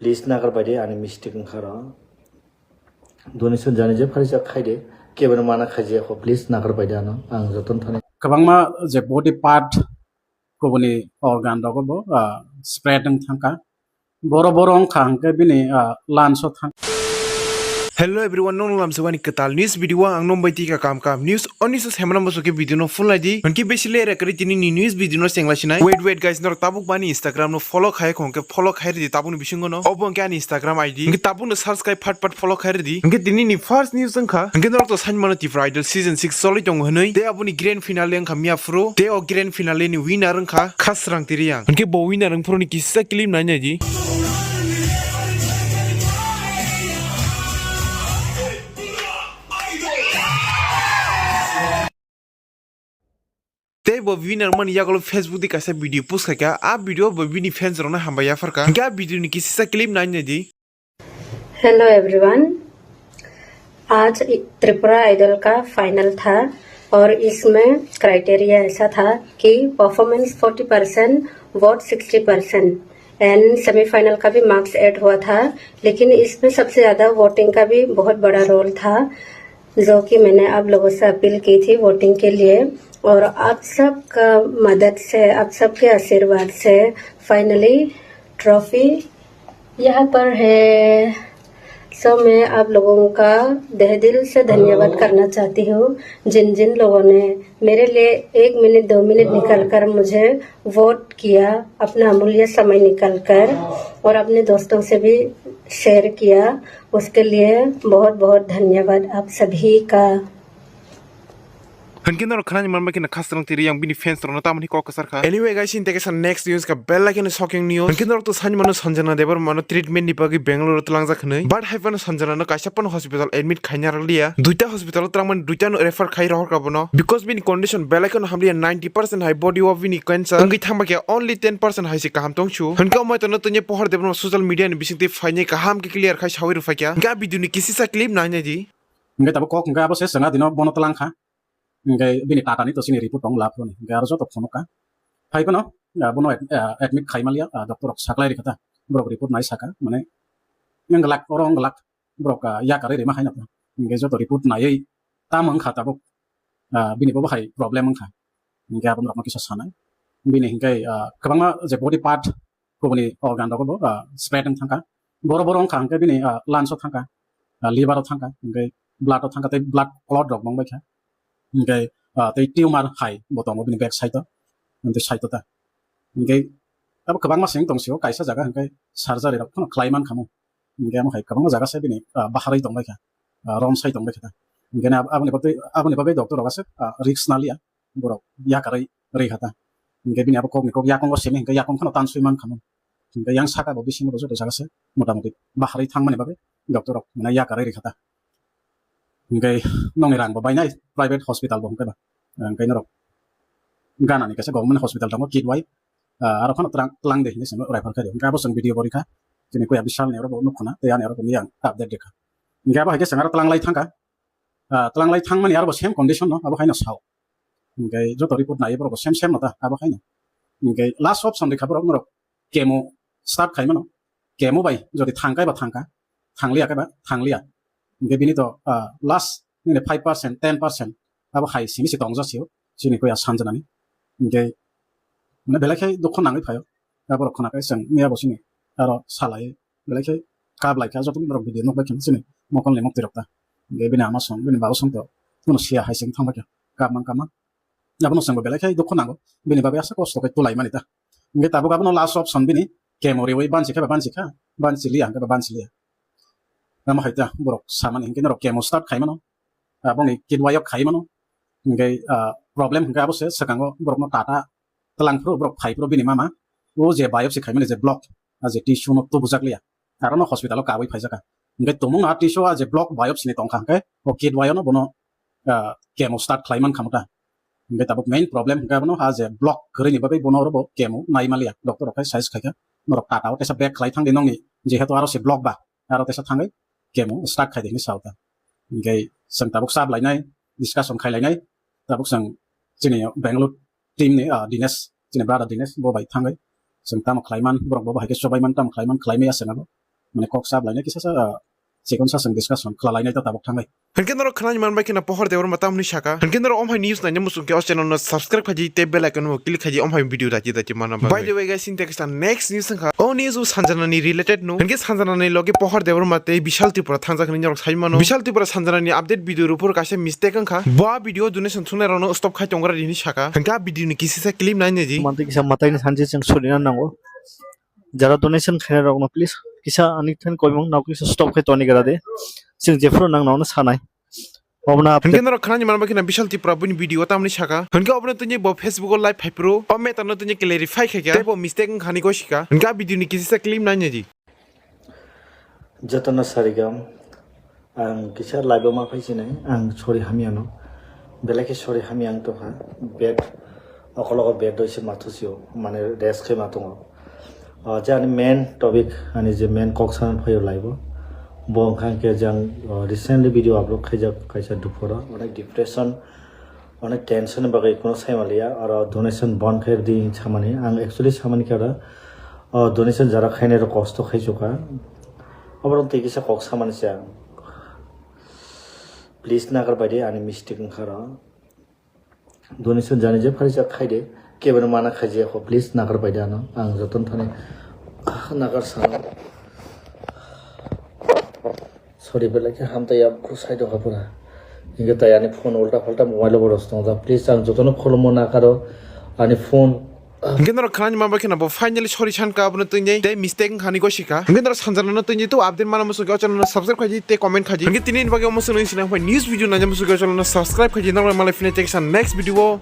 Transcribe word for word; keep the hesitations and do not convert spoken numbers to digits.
Please nagar bai de, ani mistake wngkha ro. Donation jani je phaisa khai de, kebeno mana khaijaya kho, please nagar bai de ano, ang jotono thani. Kwbangma je body part kubuni organ rogo bo, ah, spread wng thangkha. Boro boro wngkha hwnkhe bini, ah, lungs o thang. Hello everyone, nong lam sewani kwtal news video ang nong bai tika kam kam news oni se semana musuki video no full naidi. Hwnkhe besi le rekri tini ni news video no sengla sinai. Wait, wait, guys, norok tabuk bani Instagram no follow khai khong khe follow khai ridi tabuk ni bisingo no. Obo hwnkhe ani Instagram I D. Hwnkhe tabuk no search khai phat phat follow khai ridi. Hwnkhe tini ni first news wngkha. Hwnkhe norok to sain mano Tipra Idol season six choli tongo hwnwi. Te aboni grand finale wngkha miya phuru. Te o grand finale ni winner wngkha Khasrang Tiriang. Hwnkhe bo winner wngphuru ni kisa clip nai nai di. Tei bo winner mani yagulo Facebook di kaisa video post khaikha. A video bo bini fans rokno hambai yapharkha. Hwnkhe a video ni kisa clip nai nai di. Hello everyone, आज त्रिपुरा आइडल का फाइनल था और इसमें क्राइटेरिया ऐसा था कि performance forty percent, vote sixty percent and semifinal का भी मार्क्स ऐड हुआ था। लेकिन इसमें सबसे ज़्यादा वोटिंग का भी बहुत बड़ा रोल था, जो कि मैंने आप लोगों से अपील की थी वोटिंग के लिए। और आप सब का मदद से, आप सब के आशीर्वाद से फाइनली ट्रॉफी यहाँ पर है। सो मैं आप लोगों का तहे दिल से धन्यवाद करना चाहती हूँ, जिन जिन लोगों ने मेरे लिए एक मिनट, दो मिनट निकाल कर मुझे वोट किया, अपना अमूल्य समय निकाल कर, और अपने दोस्तों से भी शेयर किया। उसके लिए बहुत बहुत धन्यवाद आप सभी का। Hwnkhe norok khnani manbai kheno Khasrang Tiriang bini fans rokno tamoni kok kwchar kha. Anyway guys, in teke sa next news ka belai kheno shocking news. Hwnkhe norok to sani mano Sanjana Debbarma no treatment ni bagwi Bangalore o tlangjak hwnwi. But hai phano Sanjana no kaisa phano hospital admit khaina rwliya. Duita hospital o twlangmani duita no refer khai rohor ka bono. Because bini condition belai kheno hamliya, ninety percent hai body o bini cancer. Wngwi thangba khe only ten percent hai se kaham tongsu. Hwnkhe omo tono tongya Pohor Debbarma social media ni bisingtwi phainai kaham khe clear khai sawi rwphaikha. Hwnkhe a video ni kisisa clip nai nai di. Hwnkhe tabuk kok hwnkhe abo se chwng adino bono twlang kha. Hwnkhe bini tatani to chini report tong la phone. Hwnkhe aro joto phone kha. Phai phano, ah, bono ad-, ah, admit khai maliya, ah, doctor rok saklai rikha ta. Borok report nai saka, mane, wng glak, oro wng glak. Borok, ah, yakarwi rima hai no. Hwnkhe joto report naiwi tamo wngkha tabuk, ah, bini bo hai problem wngkha. Hwnkhe abo norokno kisa sanai. Bini hwnkhe, ah, kwbangma je body part kubuni organ rogo bo, ah, spread wng thangkha. Boro boro wngkha hwnkhe bini, ah, lungs o thangkha, ah, liver o thangkha, hwnkhe blood o thangkha, tei blood clot rok wng baikha. Hwnkhe, ah, tei tumor hai bo tongo bini back side o, hwnkhe side o ta. Hwnkhe abo kwbangma seng tong sio, kaisa jaga hwnkhe surgery rok phano khlai mankha mo. Hwnkhe amo hai kwbangma jaga se bini, ah, baharwi tong baikha, ah, rom sai tong baikha ta. Hwnkhe abo, aboni bagwi, aboni bagwi doctor rok aswk, ah, risk naliya. Borok yakarwi rwi kha ta. Hwnkhe bini abo kokni kok yakungo simi hwnkhe yakung phano tanswi man kha mo. Hwnkhe yang saka bo bisingo bo joto jaga se motamoti baharwi thangmani bagwi doctor rok mane yakarwi rwi kha ta. Hwnkhe nokni rang bo bainai private hospital bo hwnkhe ba. Hwnkhe norok ganani kaisa government hospital tongo Kidwai, ah, aro phano tlang, tlang de hinwi simi refer khaidi. Hwnkhe abo chwng video bo rikha. Chini kuya Bishal ni oro bo nukhuna tei ani oro bo yang update rikha. Hwnkhe abo hai khe chwng aro tlanglai thangkha. Ah, tlanglai thangmani aro bo same condition no abo haino sao. Hwnkhe joto report nai borok bo same same no ta abo haino. Hwnkhe last option rikha borok norok chemo start khai mano. Chemo bai jodi thang kai ba thang kha, thang liya kai ba thang liya. Hwnkhe bini to, ah, last nini five percent, ten percent abo hai simi se tong ja sio. Chini kuya Sanjana ni. Hwnkhe mane belai khai dukho nangwi phaio. Aborok khna khe chwng miya bo sini aro salai belai khe kap lai kha, joto borok video nuk bai khe chini mokol ni mukti rok ta. Hwnkhe bini ama song, bini baba song to kuno siya hai sing thang bai kha, kap mang kap mang. Abono chwng bo belai khe dukho nango, bini bagwi aswk kosto khe tulai mani ta. Hwnkhe tabuk abono last option bini chemo riwi bansi khe ba bansi kha, bansi liya hwnkhe ba bansi liya. Tamo hai ta borok samani hwnkhe norok chemo start khai mano, aboni kidwai o khai mano. Hwnkhe, ah, problem hwnkhe abo se swkango borokno tata twlang phuru borok phai phuru bini mama o je biopsy khaimani je block, a je tissue no tubujak liya, aro no hospital o kawi phaijak kha. Hwnkhe tumung a tissue a je block biopsy ni tongkha hwnkhe o kidwai o no bono, ah, chemo start khlai man kha mo ta. Hwnkhe tabuk main problem hwnkhe abono a je block kwrwini bagwi bono oro bo chemo nai maliya, doctor rok khai suggest khaikha norok tata o teisa bag khlai thangdi nongni, jehetu aro se block ba aro teisa thangwi chemo start khaidi hinwi sao ta. Hwnkhe chwng tabuk sap lainai, discussion khai lainai, tabuk chwng chini Bangalore team ni, ah, Dinesh, chini brother Dinesh, bo bai thangwi chwng tamo khlai man, borok bo hai khe chobai man, tamo khlai man, khlai maya chwng abo. mane kok sap lainai kisa sa, ah, chikon saswng discussion khwlalainai ta tabuk thangnai. Hinkhe norok khwnani manbai kheno Pohor Debbarma tamni saka. Hinkhe norok omhai news naina muchung khe o channel no subscribe khaidi tei bell icon bo click khaidi omhai video dachi dachi manna bagwi. By the way guys, sini teksa next news wngkha. O news bo Sanjanani related no. Hinkhe Sanjanani loge Pohor Debbarma tei Bishal Tripura thangjak hinwi norok sai mano. Bishal Tripura Sanjanani update video rupur kaisa mistake wngkha. Bo a video donation thungnai rokno stop khai tongra hinwi saka. Hinkhe a video ni kisisa clip naina di. Mantwi kisa mataini sanjwi chwng surina nango. Jara donation khainai rokno please kisa ani thani koimung nao kisa stop khai toni gra de. Chwng jephuru nang nono sanai. Obna hinkhe norok khwnani manbai kheno Bishal Tripura bini video tamni saka. Hinkhe obono tini bo Facebook o live phaipro. O matter no tini clarify khaikha. Tei bo mistake wngkhani gosika. Hinkhe a video ni kisisa clip naina di. Jotono sarigam, ang kisa live o ma phai sinai, ang sorry hamya no. Belai khe sorry hamya ang tongkha, bed, okologo bed roi se mathu sio, mane rest khai ma tongo. O, je ani main topic, ani je main kok sana phaio live o. Bo wngkha khe je ang, o, recently video upload khaijak kaisa duphoro, onek depression, onek tension ni bagwi kuno sai manliya, oro donation bon khe di samani, ang actually samani khe oro, o, donation jara khainai rok kosto khai chuka. Oborok twi kisa kok samani se ang. Please nagar bai de ani mistake wngkha oro. Donation jani je phari jak khai de, kebono mana khai jaya kho, please nagar bai de ano. Ang jotono thani, ah, nagar sano. Sorry, belai khe hamtaiya, bwkhwrwk side o kha pura. Hinkhe tai ani phone ulta phalta mobile o boros tongjak. Please, ang jotono khulummo nakaro ani phone. Hinkhe norok khwnani manbai kheno bo finally sorry sankha abono twi nei tei mistake wngkhani gosika. Hinkhe norok Sanjanano twi nei to update mana muchung khe o channel no subscribe khaidi tei comment khaidi. Hinkhe tini ni bagwi omo chwng nini sinang phai news video naina muchung khe o channel no subscribe khaidi. Norok malai phine tei kisa next video o.